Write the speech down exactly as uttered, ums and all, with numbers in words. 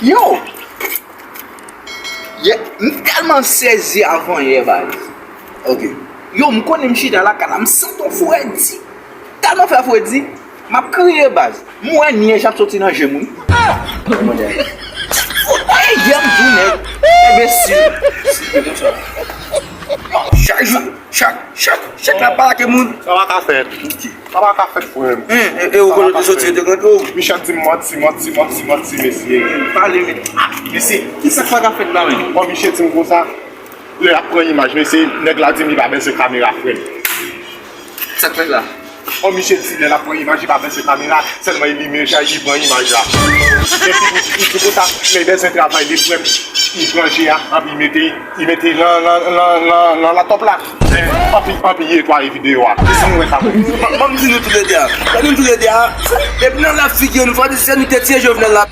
Yo! Yè, m tèlman sezi avanyè, baz. Ok. Yo, m konnen m chita lakay la, m santi yon fredi. Tèlman fè fredi, m ap kriye, baz. M wè nyèj ap soti nan je m, wi. Fout mwen dèyè. Fout mwen, yè m di w, nèg. Enbesil. Chak jou, chak, chak, chak la pa lage moun. Sa pa ka fèt. Sa pa ka fèt, frè m. Hein, e, e ou konnen te soti, te konn ou. Michel di m manti, manti, manti, manti, mesye. Pale, men. Ah, mesye, ki sa k pa ka fèt la, men? Bon, misye di m konsa, lè y ap pran imaj, mesye, nèg la di m li pa bezwen kamera, frè m. Sa k fèt la? Bon, misye di lè l ap pran imaj, li pa bezwen kamera, sèlman li limen je a, li pran imaj la. Epi, li di konsa, lè l bezwen travay, li pran, li pran je a, anpi li mete, li mete nan, nan, nan, nan, nan laptop la. Anpi, anpi, li netwaye videyo a. Se sa m wè sa. Ban m di nou toulede a. Ban nou toulede a. Depi nan lè figi nou, fò di se nou te tiye Jovenel la.